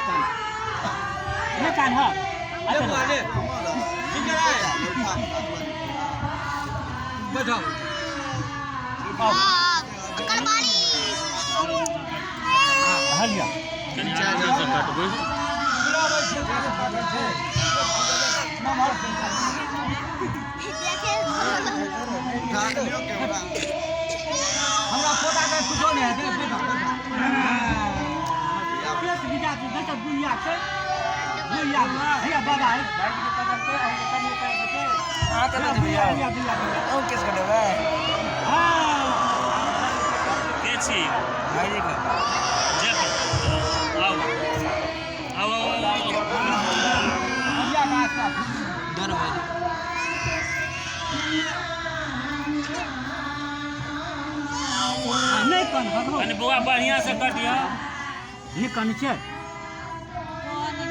कान नहि कान हँ। ले बैठो। हलिया। कनि आरामसँ कटबै। हमरा पोता के कुछो नहि हेतै, बैठो बैठो। केस घिचा छै, देखऽ बुढ़िया छै, बुढ़िया हैया बाबा है। अहाँ केना जेबै यौ? बुढ़िया बुढ़िया बुढ़िया। अहूँ केस कटेबै? हाँ। के छी? भाइजीके। जे आउ आउ आउ आउ। बुढ़िया के आस्था। डर भाइजी। नहि कान हँ। कनि बौआ बढ़िआँसँ कटिहऽ। नहि कान छै।